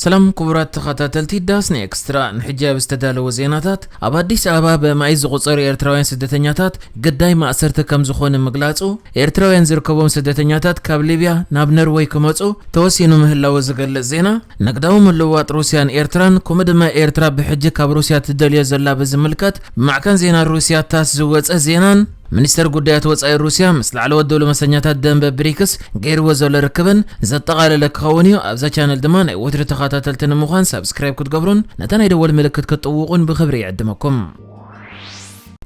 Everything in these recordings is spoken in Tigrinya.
ሰላም ክቡራት ተኸታተልቲ ዳስኒ ኤክስትራ፣ ንሕጂ ኣብ ዝተዳለወ ዜናታት፣ ኣብ ኣዲስ ኣበባ ብኣማኢት ዝቑጸሩ ኤርትራውያን ስደተኛታት ግዳይ ማእሰርቲ ከም ዝኾነ ምግላጹ፣ ኤርትራውያን ዝርከቦም ስደተኛታት ካብ ሊብያ ናብ ነርወይ ክመጹ ተወሲኑ ምህላዉ ዝገልጽ ዜና፣ ንግዳዊ ምልውዋጥ ሩስያን ኤርትራን፣ ከምኡ ድማ ኤርትራ ብሕጂ ካብ ሩስያ ትደልዮ ዘላ ብዝምልከት ብማዕከን ዜና ሩስያ ታስ ዝወጸ ዜናን፣ ሚኒስተር ጉዳያት ወጻኢ ሩስያ ምስ ላዕለዎት ዲፕሎማሰኛታት ደንበ ብሪክስ ገይርዎ ዘሎ ርክብን ዘጠቓለለ ክኸውን እዩ። ኣብዛ ቻነል ድማ ናይ ወትሪ ተኸታተልቲ ንምዃን ሳብስክራይብ ክትገብሩን ነታ ናይ ደወል ምልክት ክትጥውቑን ብኽብሪ ይዕድመኩም።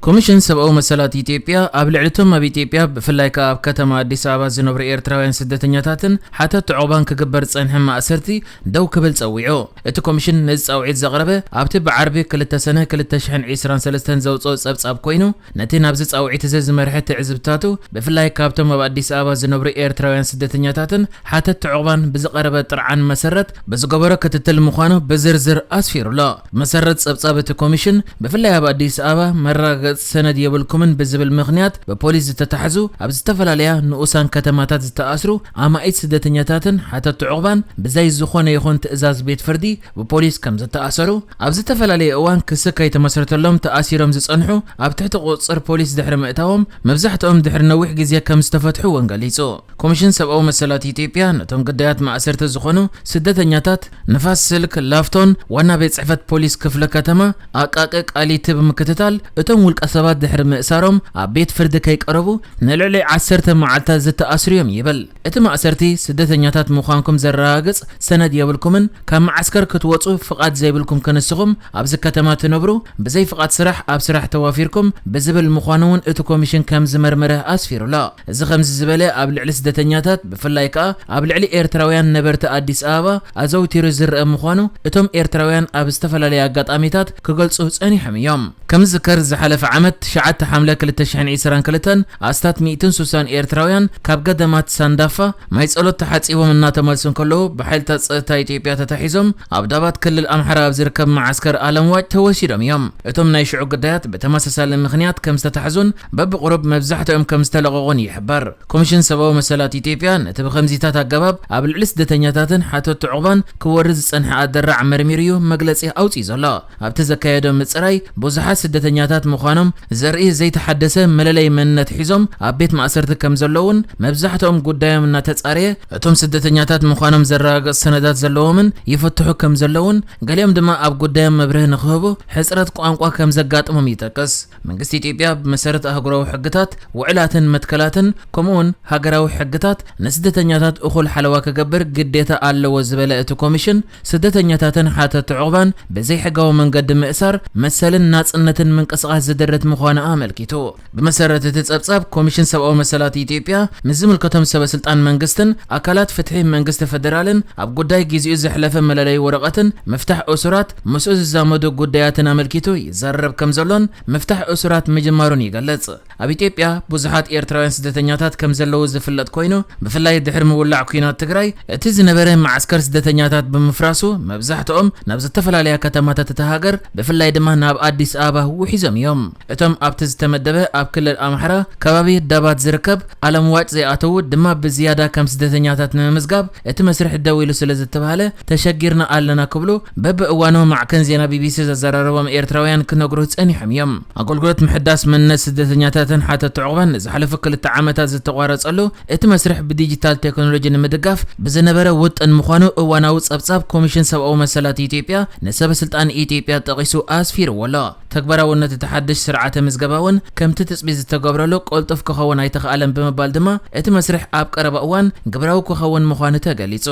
ኮሚሽን ሰብኣዊ መሰላት ኢትዮጵያ ኣብ ልዕሊ እቶም ኣብ ኢትዮጵያ ብፍላይ ከኣ ኣብ ከተማ ኣዲስ ኣበባ ዝነብሩ ኤርትራውያን ስደተኛታትን ሓተት ዑቕባን ክግበር ዝጸንሐ ማእሰርቲ ደው ክብል ጸዊዑ። እቲ ኮሚሽን ነዚ ጻውዒት ዘቕረበ ኣብቲ ብዓርቢ ክልተ ሰነ ክልተ ሽሕን ዕስራን ሰለስተን ዘውጽኦ ጸብጻብ ኮይኑ፣ ነቲ ናብዚ ጻውዒት እዚ ዝመርሐ ትዕዝብትታቱ፣ ብፍላይ ካብቶም ኣብ ኣዲስ ኣበባ ዝነብሩ ኤርትራውያን ስደተኛታትን ሓተት ዑቕባን ብዝቐረበ ጥርዓን መሰረት ብዝገበሮ ክትትል ምዃኑ ብዝርዝር ኣስፊሩ ኣሎ። ብመሰረት ጸብጻብ እቲ ኮሚሽን፣ ብፍላይ ኣብ ኣዲስ ኣበባ መረጋገጺ ሰነድ የብልኩምን ብዝብል ምኽንያት ብፖሊስ ዝተታሕዙ ኣብ ዝተፈላለያ ንኡሳን ከተማታት ዝተኣስሩ ኣማኢት ስደተኛታትን ሓተት ዑቕባን ብዘይ ዝኾነ ይኹን ትእዛዝ ቤት ፍርዲ ብፖሊስ ከም ዝተኣሰሩ፣ ኣብ ዝተፈላለየ እዋን ክሲ ከይተመስረተሎም ተኣሲሮም ዝጸንሑ ኣብ ትሕቲ ቁጽጽር ፖሊስ ድሕሪ ምእታዎም፣ መብዛሕትኦም ድሕሪ ነዊሕ ግዜ ከም ዝተፈትሑ እውን ገሊጹ። ኮሚሽን ሰብኣዊ መሰላት ኢትዮጵያ ነቶም ግዳያት ማእሰርቲ ዝኾኑ ስደተኛታት ንፋስ ስልክ ላፍቶን ዋና ቤት ጽሕፈት ፖሊስ ክፍለ ከተማ ኣቃቂ ቃሊቲ ብምክትታል፣ እቶም ውልቀ ሰባት ድሕሪ ምእሳሮም ኣብ ቤት ፍርዲ ከይቀረቡ ንልዕሊ ዓሰርተ መዓልታት ዝተኣስሩ እዮም ይብል። እቲ ማእሰርቲ፣ ስደተኛታት ምዃንኩም ዘረጋግጽ ሰነድ የብልኩምን ካብ መዓስከር ክትወጹ ፍቓድ ዘይብልኩም ክንስኹም ኣብዚ ከተማ ትነብሩ፣ ብዘይ ፍቓድ ስራሕ ኣብ ስራሕ ተዋፊርኩም ብዝብል ምዃኑ እውን እቲ ኮሚሽን ከም ዝመርመረ ኣስፊሩ ኣሎ። እዚ ከምዚ ዝበለ ኣብ ልዕሊ ስደተኛታት፣ ብፍላይ ከኣ ኣብ ልዕሊ ኤርትራውያን ነበርቲ ኣዲስ ኣበባ ኣዘውቲሩ ዝረአ ምዃኑ እቶም ኤርትራውያን ኣብ ዝተፈላለየ ኣጋጣሚታት ክገልጹ ጸኒሖም እዮም። ከም ዝዝከር፣ ዝሓለፈ ዓመት ትሽዓተ ሓምለ ክልተ ሽሕን ዕስራን ክልተን ኣስታት ሚእትን ሱሳን ኤርትራውያን ካብ ገዳማት ሳንዳፋ ማይ ጸሎት ተሓጺቦም እናተመልሱ እንከለዉ ብሓይልታት ጸጥታ ኢትዮጵያ ተታሒዞም ኣብ ዳባት ክልል ኣምሓራ ኣብ ዝርከብ መዓስከር ኣለምዋጭ ተወሲዶም እዮም። እቶም ናይ ሽዑ ግዳያት ብተመሳሳሊ ምኽንያት ከም ዝተታሕዙን በብቑሩብ መብዛሕትኦም ከም ዝተለቐቑን ይሕበር። ኮሚሽን ሰብኣዊ መሰላት ኢትዮጵያ ነቲ ብኸምዚታት ኣገባብ ኣብ ልዕሊ ስደተኛታትን ሓተት ዑቕባን ክወርድ ዝጸንሐ ኣደራዕ መርሚሩ እዩ መግለጺ ኣውጺኡ ዘሎ። ኣብቲ ዘካየዶ ምጽራይ፣ ብዙሓት ስደተኛታት ምዃኖም ዘርኢ ዘይተሓደሰ መለለይ መንነት ሒዞም ኣብ ቤት ማእሰርቲ ከም ዘለውን፣ መብዛሕትኦም ጉዳዮም እናተጻረየ፣ እቶም ስደተኛታት ምዃኖም ዘረጋግጽ ሰነዳት ዘለዎምን ይፍትሑ ከም ዘለውን፣ ገሊኦም ድማ ኣብ ጉዳዮም መብርሂ ንኽህቡ ሕጽረት ቋንቋ ከም ዘጋጥሞም ይጠቅስ። መንግስቲ ኢትዮጵያ ብመሰረት ኣህጉራዊ ሕግታት፣ ውዕላትን መትከላትን፣ ከምኡውን ሃገራዊ ሕግታት ንስደተኛታት እኹል ሓለዋ ክገብር ግዴታ ኣለዎ ዝበለ እቲ ኮሚሽን፣ ስደተኛታትን ሓተት ዑቕባን ብዘይሕጋዊ መንገዲ ምእሳር መሰልን ናጽነትን ምንቅስቓስ ዝደርት ምዃኑ ኣመልኪቱ። ብመሰረት እቲ ጸብጻብ፣ ኮሚሽን ሰብኣዊ መሰላት ኢትዮጵያ ምስ ዝምልከቶም ሰበ ስልጣን መንግስትን ኣካላት ፍትሒ መንግስቲ ፈደራልን ኣብ ጉዳይ ግዜኡ ዘሕለፈ መለለዪ ወረቐትን ምፍታሕ እሱራት ምስኡ ዝዛመዱ ጉዳያትን ኣመልኪቱ ይዛረብ ከም ዘሎን ምፍታሕ እሱራት ምጅማሩን ይገልጽ። ኣብ ኢትዮጵያ ብዙሓት ኤርትራውያን ስደተኛታት ከም ዘለዉ ዝፍለጥ ኮይኑ፣ ብፍላይ ድሕሪ ምውላዕ ኲናት ትግራይ፣ እቲ ዝነበረ መዓስከር ስደተኛታት ብምፍራሱ፣ መብዛሕትኦም ናብ ዝተፈላለያ ከተማታት እታ ሃገር፣ ብፍላይ ድማ ናብ ኣዲስ ኣበባ ውሒዞም እዮም። እቶም ኣብቲ ዝተመደበ ኣብ ክልል ኣምሓራ ከባቢ ዳባት ዝርከብ ኣለምዋጭ ዘይኣተዉ ድማ ብዝያዳ ከም ስደተኛታት ንምምዝጋብ እቲ መስርሕ ደው ኢሉ ስለ ዝተባህለ ተሸጊርና ኣለና ክብሉ በብእዋኑ ማዕከን ዜና ቢቢሲ ዘዘራረቦም ኤርትራውያን ክነግሩ ጸኒሖም እዮም። ኣገልግሎት ምሕዳስ መንነት ስደተኛታትን ሓተት ዕቑባን ንዝሓለፉ ክልተ ዓመታት ዝተቋረጸሉ፣ እቲ መስርሕ ብዲጂታል ቴክኖሎጂ ንምድጋፍ ብዝነበረ ውጥን ምዃኑ እዋናዊ ጸብጻብ ኮሚሽን ሰብኣዊ መሰላት ኢትዮጵያ ንሰበ ስልጣን ኢትዮጵያ ጠቒሱ ኣስፊርዎ ኣሎ። ተግባራውነት እቲ ሓድሽ ስርዓተ ምዝገባ እውን ከምቲ ትጽቢት ዝተገብረሉ ቅልጡፍ ክኸውን ኣይተኽኣለን ብምባል ድማ እቲ መስርሕ ኣብ ቀረባ እዋን ግብራዊ ክኸውን ምዃኑ ተገሊጹ።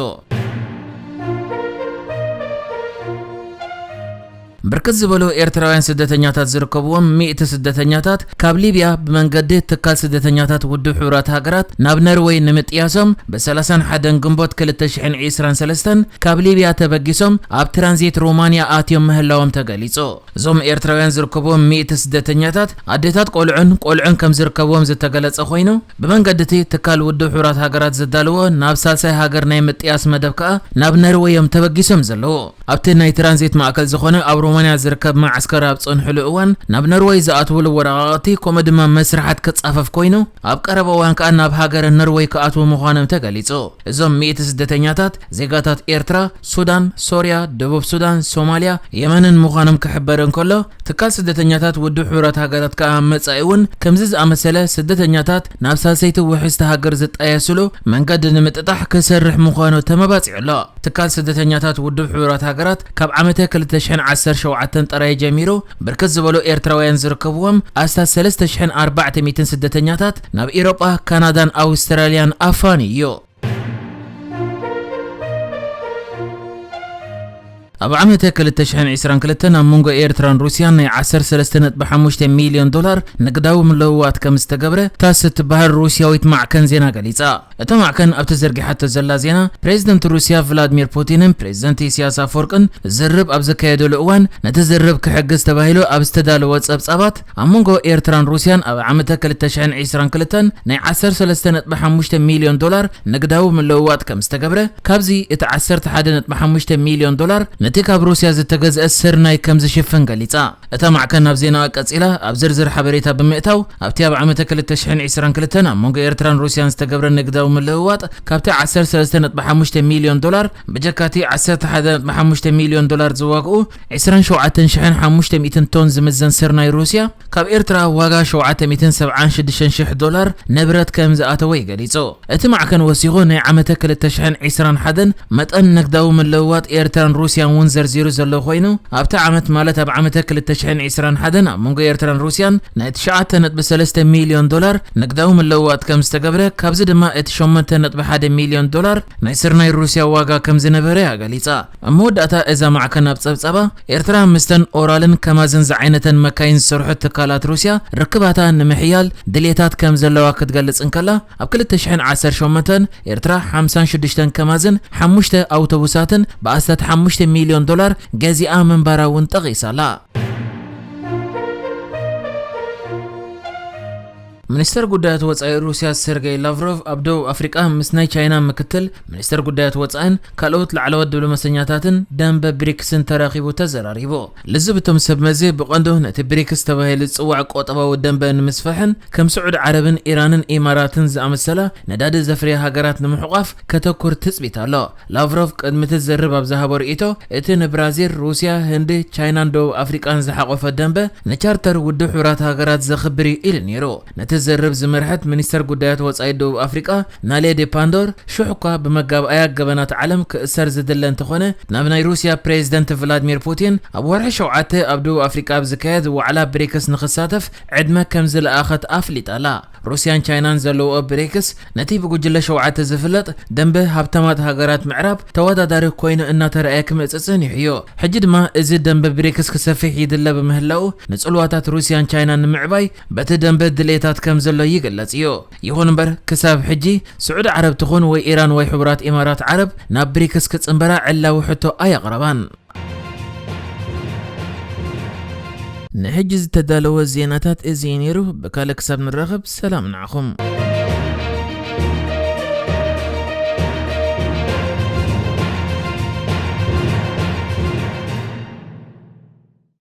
ብርክት ዝበሉ ኤርትራውያን ስደተኛታት ዝርከብዎም ሚእቲ ስደተኛታት ካብ ሊብያ ብመንገዲ ትካል ስደተኛታት ውድብ ሕቡራት ሃገራት ናብ ነርወይ ንምጥያሶም ብ ሰላሳን ሓደን ግንቦት ክልተ ሽሕን ዕስራን ሰለስተን ካብ ሊብያ ተበጊሶም ኣብ ትራንዚት ሮማንያ ኣትዮም ምህላዎም ተገሊጹ። እዞም ኤርትራውያን ዝርከብዎም ሚእቲ ስደተኛታት ኣዴታት ቆልዑን ቆልዑን ከም ዝርከብዎም ዝተገለጸ ኮይኑ፣ ብመንገዲ እቲ ትካል ውድብ ሕቡራት ሃገራት ዘዳለዎ ናብ ሳልሳይ ሃገር ናይ ምጥያስ መደብ ከኣ ናብ ነርወይ እዮም ተበጊሶም ዘለዉ። ኣብቲ ናይ ትራንዚት ማእከል ዝኾነ ኣብ ሮማንያ ዝርከብ መዓስከር ኣብ ጸንሕሉ እዋን ናብ ነርወይ ዝኣትውሉ ወረቓቕቲ ከምኡ ድማ መስርሓት ክጻፈፍ ኮይኑ፣ ኣብ ቀረባ እዋን ከኣ ናብ ሃገረ ነርወይ ክኣትዉ ምዃኖም ተገሊጹ። እዞም ሚእቲ ስደተኛታት ዜጋታት ኤርትራ፣ ሱዳን፣ ሶርያ፣ ደቡብ ሱዳን፣ ሶማልያ፣ የመንን ምዃኖም ክሕበር እንከሎ፣ ትካል ስደተኛታት ውድብ ሕቡራት ሃገራት ከኣ ኣብ መጻኢ እውን ከምዚ ዝኣመሰለ ስደተኛታት ናብ ሳልሰይቲ ውሕስቲ ሃገር ዝጣየስሉ መንገዲ ንምጥጣሕ ክሰርሕ ምዃኑ ተመባጺዑ ኣሎ። ትካል ስደተኛታት ውድብ ሕቡራት ሃገራት ካብ ዓመተ ክልተ ሽሕን ዓሰርተ ሸውዓተን ጥራይ ጀሚሩ ብርክት ዝበሉ ኤርትራውያን ዝርከብዎም ኣስታት ሰለስተ ሽሕን ኣርባዕተ ሚእትን ስደተኛታት ናብ ኢሮጳ፣ ካናዳን ኣውስትራልያን ኣፋንዩ እዩ። ኣብ ዓመተ ክልተ ሽሕን ዕስራን ክልተን ኣብ መንጎ ኤርትራን ሩስያን ናይ ዓሰርተ ሰለስተ ነጥቢ ሓሙሽተ ሚልዮን ዶላር ንግዳዊ ምልውዋጥ ከም ዝተገብረ ታስ እትበሃል ሩስያዊት ማዕከን ዜና ገሊጻ። እታ ማዕከን ኣብ ተዘርጊሓቶ ዘላ ዜና፣ ፕሬዚደንት ሩስያ ቭላድሚር ፑቲንን ፕሬዚደንት ኢሳያስ ኣፈወርቅን ዝርርብ ኣብ ዘካየደሉ እዋን፣ ነቲ ዝርርብ ክሕግዝ ተባሂሉ ኣብ ዝተዳለወ ጸብጻባት፣ ኣብ መንጎ ኤርትራን ሩስያን ኣብ ዓመተ ክልተ ሽሕን ዕስራን ክልተን ናይ ዓሰርተ ሰለስተ ነጥቢ ሓሙሽተ ሚልዮን ዶላር ንግዳዊ ምልውዋጥ ከም ዝተገብረ፣ ካብዚ እቲ ዓሰርተ ሓደ ነጥቢ ሓሙሽተ ሚልዮን ዶላር ነቲ ካብ ሩስያ ዝተገዝአ ስርናይ ከም ዝሽፍን ገሊጻ። እታ ማዕከን ኣብ ዜናኣ ቀጺላ ኣብ ዝርዝር ሓበሬታ ብምእታው፣ ኣብቲ ኣብ ዓመተ ክልተ ሽሕን ዕስራን ክልተን ኣብ መንጎ ኤርትራን ሩስያን ዝተገብረ ንግዳዊ ምልውዋጥ፣ ካብቲ ዓሰርተ ሰለስተ ነጥቢ ሓሙሽተ ሚልዮን ዶላር፣ ብጀካቲ ዓሰርተ ሓደ ነጥቢ ሓሙሽተ ሚልዮን ዶላር ዝዋግኡ ዕስራን ሸውዓተን ሽሕን ሓሙሽተ ሚእትን ቶን ዝምዘን ስርናይ ሩስያ፣ ካብ ኤርትራ ዋጋ ሸውዓተ ሚእትን ሰብዓን ሽዱሽተን ሽሕ ዶላር ንብረት ከም ዝኣተወ እዩ ገሊጹ። እቲ ማዕከን ወሲኹ፣ ናይ ዓመተ ክልተ ሽሕን ዕስራን ሓደን መጠን ንግዳዊ ምልውዋጥ ኤርትራን ሩስያን እውን ዘርዚሩ ዘሎ ኮይኑ፣ ኣብቲ ዓመት፣ ማለት ኣብ ዓመተ ክልተ ሽሕን ዕስራን ሓደን ኣብ መንጎ ኤርትራን ሩስያን ናይ ትሽዓተ ነጥቢ ሰለስተ ሚልዮን ዶላር ንግዳዊ ምልውዋጥ ከም ዝተገብረ፣ ካብዚ ድማ እቲ ሸሞንተ ነጥቢ ሓደ ሚልዮን ዶላር ናይ ስርናይ ሩስያ ዋጋ ከም ዝነበረ እያ ገሊጻ። ኣብ መወዳእታ እዛ ማዕከን ኣብ ጸብጻባ፣ ኤርትራ ምስተን ኦራልን ከማዝን ዝዓይነተን መካይን ዝሰርሑ ትካላት ሩስያ ርክባታ ንምሕያል ድልየታት ከም ዘለዋ ክትገልጽ እንከላ፣ ኣብ ክልተ ሽሕን ዓሰርተ ሸሞንተን ኤርትራ ሓምሳን ሽዱሽተን ከማዝን ሓሙሽተ ኣውቶቡሳትን ብኣስታት ሓሙሽተ ሚልዮን ዶላር ገዚኣ ምንባራ እውን ጠቒሳ ኣላ። ሚኒስተር ጉዳያት ወጻኢ ሩስያ ሰርጌይ ላቭሮቭ ኣብ ደቡብ ኣፍሪቃ ምስ ናይ ቻይና ምክትል ሚኒስተር ጉዳያት ወጻኢን ካልኦት ላዕለዎት ዲፕሎማሰኛታትን ደንበ ብሪክስን ተራኺቡ ተዘራሪቡ። ልዝብ እቶም ሰብ መዚ ብቐንዱ ነቲ ብሪክስ ተባሂሉ ዝጽዋዕ ቆጠባዊ ደንበ ንምስፋሕን ከም ስዑድ ዓረብን ኢራንን ኢማራትን ዝኣመሰላ ነዳዲ ዘፍርያ ሃገራት ንምሕቋፍ ከተኩር ትጽቢት ኣሎ። ላቭሮቭ ቅድሚ እቲ ዝርርብ ኣብ ዝሃቦ ርእይቶ፣ እቲ ንብራዚል፣ ሩስያ፣ ህንዲ፣ ቻይናን ደቡብ ኣፍሪቃን ዝሓቖፈ ደንበ ንቻርተር ውድብ ሕቡራት ሃገራት ዘኽብር እዩ ኢሉ ነይሩ። ነቲ ዝርርብ ዝመርሐት ሚኒስተር ጉዳያት ወጻኢ ደቡብ ኣፍሪቃ ናሌ ዴ ፓንዶር፣ ሽሕ እኳ ብመጋብኣያ ገበናት ዓለም ክእሰር ዝድለ እንተኾነ፣ ናብ ናይ ሩስያ ፕሬዚደንት ቭላድሚር ፑቲን ኣብ ወርሒ ሸውዓተ ኣብ ደቡብ ኣፍሪቃ ኣብ ዝካየድ ዋዕላ ብሪክስ ንኽሳተፍ ዕድመ ከም ዝለኣኸት ኣፍሊጣ ኣላ። ሩስያን ቻይናን ዘለውኦ ብሪክስ፣ ነቲ ብጉጅለ ሸውዓተ ዝፍለጥ ደንበ ሃብታማት ሃገራት ምዕራብ ተወዳዳሪ ኮይኑ እናተረኣየ ክመጽእ ጸኒሑ እዩ። ሕጂ ድማ እዚ ደንበ ብሪክስ ክሰፍሕ ይድለ ብምህላው፣ ንጽልዋታት ሩስያን ቻይናን ንምዕባይ በቲ ደንበ ድሌታት ከም ዘሎ ይግለጽ እዩ። ይኹን እምበር፣ ክሳብ ሕጂ ስዑዲ ዓረብ ትኹን ወይ ኢራን ወይ ሕቡራት ኢማራት ዓረብ ናብ ብሪክስ ክጽንበራ ዕላዊ ሕቶ ኣየቕረባን። ንሕጂ ዝተዳለወ ዜናታት እዚ እዩ ነይሩ። ብካልእ ክሳብ ንራኸብ፣ ሰላም ንዓኹም።